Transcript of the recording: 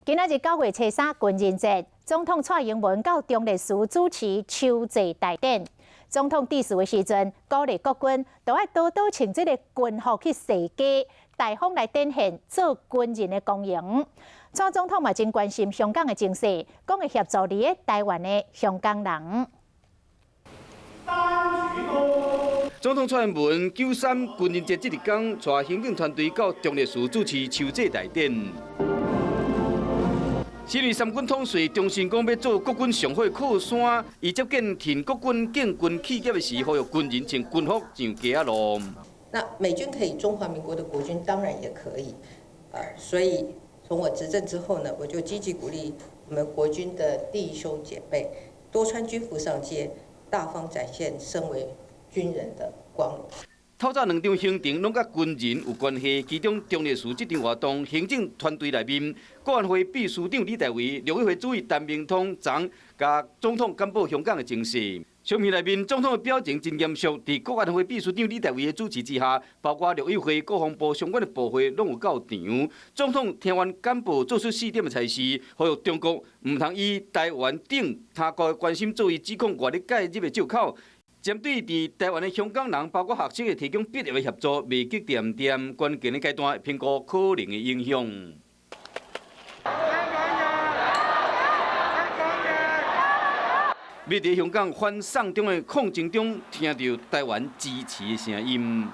今仔日9月初三軍人節，總統蔡英文到忠烈祠主持秋祭大典。總統致辭的時陣，鼓勵國軍都愛多多穿這个軍服去踅街，大方來展現做軍人的光榮。蔡總統嘛真關心香港的情勢，講會協助佇咧台灣的香港人。總統蔡英文9/3軍人節這一天，帶行政團隊到忠烈祠主持秋祭大典。身為三軍統帥，重申講欲做國軍上好的靠山。伊接見挺國軍建軍企業的時，呼籲軍人穿軍服上街仔路。那美軍可以，中華民國的國軍當然也可以。所以從我執政之後呢，我就積極鼓勵我們國軍的弟兄姐妹多穿軍服上街，大方展現身為軍人的光榮。透早兩場行程攏佮軍人有關係，其中忠烈祠這場活動，行政團隊內面，國安會秘書長李大維、陸委會主委陳明通昨共總統簡報香港的情勢。相片內面，總統的表情真嚴肅，佇國安會秘書長李大維的主持之下，包括陸委會、國防部相關的部會攏有到場。總統聽完簡報，做出四點的裁示，呼籲中國毋通以台灣等他國的關心作為指控外力介入的藉口。針對佇台灣的香港人，包括學生會提供必要的協助，袂激恬恬關鍵的階段評估可能的影響。香港人，香港人！欲佇香港反送中的抗爭中，聽著台灣支持的聲音。